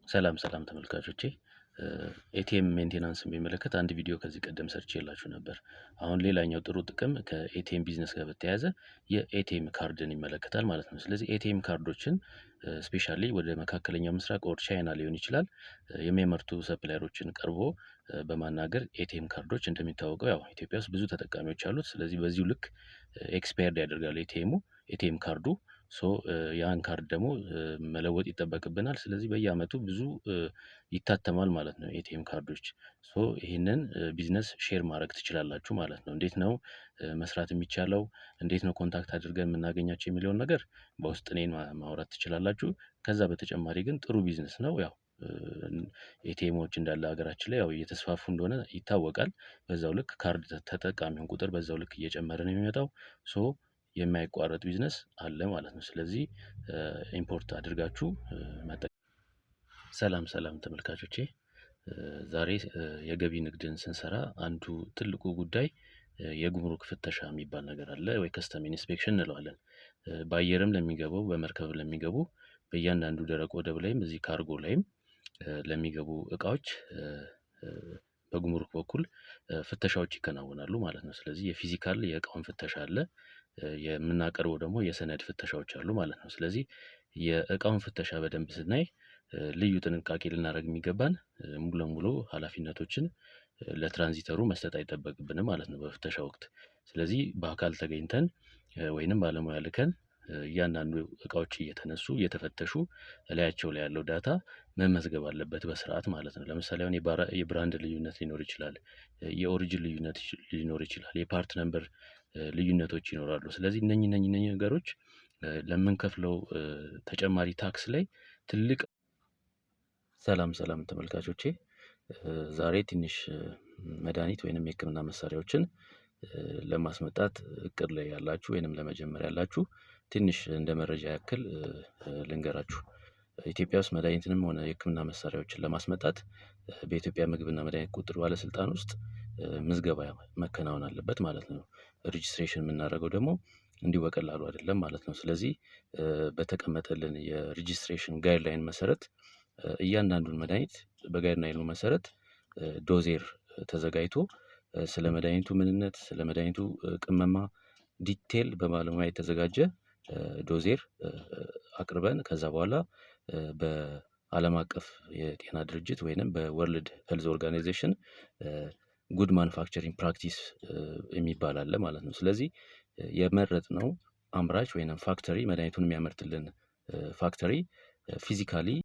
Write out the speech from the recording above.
ሰላም ሰላም ተመልካቾቼ፣ ATM maintenance ን በሚመለከት አንድ ቪዲዮ ከዚህ ቀደም ሰርቼላችሁ ነበር። አሁን ሌላኛው ጥሩ ጥቅም ከ ATM business ጋር በተያያዘ የ ATM ካርድን ይመለከታል ማለት ነው። ስለዚህ ATM ካርዶችን specially ወደ መካከለኛው ምስራቅ or ቻይና ሊሆን ይችላል የሚያመርቱ supplier ኦችን ቀርቦ በማናገር ATM ካርዶች እንደሚታወቀው ያው ኢትዮጵያ ውስጥ ብዙ ተጠቃሚዎች አሉት። ስለዚህ በዚሁ ልክ expired ያደርጋል ATM ኡ፣ ATM ካርዱ። So ያን ካርድ ደግሞ መለወጥ ይጠበቅብናል። ስለዚህ በየአመቱ ብዙ ይታተማል ማለት ነው ATM ካርዶች። So ይህንን business share ማድረግ ትችላላችሁ ማለት ነው። እንዴት ነው መስራት የሚቻለው? እንዴት ነው contact አድርገን የምናገኛቸው የሚለውን ነገር በውስጥ እኔን ማውራት ትችላላችሁ። ከዛ በተጨማሪ ግን ጥሩ ቢዝነስ ነው። ያው ATM ኦች እንዳለ ሀገራችን ላይ ያው እየተስፋፉ እንደሆነ ይታወቃል። በዛው ልክ ካርድ ተጠቃሚውን ቁጥር በዛው ልክ እየጨመረ ነው የሚመጣው። So የማይቋረጥ ቢዝነስ አለ ማለት ነው። ስለዚህ import አድርጋችሁ መጠቀም። ሰላም ሰላም ተመልካቾቼ፣ ዛሬ የገቢ ንግድን ስንሰራ አንዱ ትልቁ ጉዳይ የጉምሩክ ፍተሻ የሚባል ነገር አለ ወይ custom inspection እንለዋለን። በአየርም ለሚገቡ፣ በመርከብ ለሚገቡ፣ በእያንዳንዱ ደረቅ ወደብ ላይም እዚህ ካርጎ ላይም ለሚገቡ እቃዎች በጉምሩክ በኩል ፍተሻዎች ይከናወናሉ ማለት ነው። ስለዚህ የ physical የእቃውን ፍተሻ አለ፣ የምናቀርበው ደግሞ የሰነድ ፍተሻዎች አሉ ማለት ነው። ስለዚህ የእቃውን ፍተሻ በደንብ ስናይ ልዩ ጥንቃቄ ልናደርግ የሚገባን ሙሉ ለሙሉ ኃላፊነቶችን ለ transitor ኡ መስጠት አይጠበቅብንም ማለት ነው በፍተሻ ወቅት። ስለዚህ በአካል ተገኝተን ወይንም ባለሙያ ልከን እያንዳንዱ እቃዎች እየተነሱ እየተፈተሹ እላያቸው ላይ ያለው data መመዝገብ አለበት በስርዓት ማለት ነው። ለምሳሌ አሁን የ brand ልዩነት ሊኖር ይችላል፣ የ origin ልዩነት ሊኖር ይችላል፣ የ part number ልዩነቶች ይኖራሉ። ስለዚህ እነኚህ ነገሮች ለምንከፍለው ተጨማሪ tax ላይ ትልቅ። ሰላም ሰላም ተመልካቾቼ፣ ዛሬ ትንሽ መድኃኒት ወይንም የህክምና መሳሪያዎችን ለማስመጣት እቅድ ላይ ያላችሁ ወይንም ለመጀመር ያላችሁ ትንሽ እንደ መረጃ ያክል ልንገራችሁ። ኢትዮጵያ ውስጥ መድኃኒትንም ሆነ የህክምና መሳሪያዎችን ለማስመጣት በኢትዮጵያ ምግብና መድኃኒት ቁጥጥር ባለስልጣን ውስጥ ምዝገባ መከናወን አለበት ማለት ነው። Registration የምናደርገው ደግሞ እንዲሁ በቀላሉ አይደለም ማለት ነው። ስለዚህ በተቀመጠልን የ registration guideline መሰረት እያንዳንዱን መድኃኒት በ guideline ኡ መሰረት dossier ተዘጋጅቶ ስለ መድኃኒቱ ምንነት፣ ስለ መድኃኒቱ ቅመማ detail በባለሙያ የተዘጋጀ dossier አቅርበን ከዛ በኋላ በአለም አቀፍ የጤና ድርጅት ወይንም በ World Health Organization good manufacturing practice የሚባል አለ ማለት ነው። ስለዚህ የመረጥነው አምራች ወይንም factory፣ መድኃኒቱን የሚያመርትልን factory physically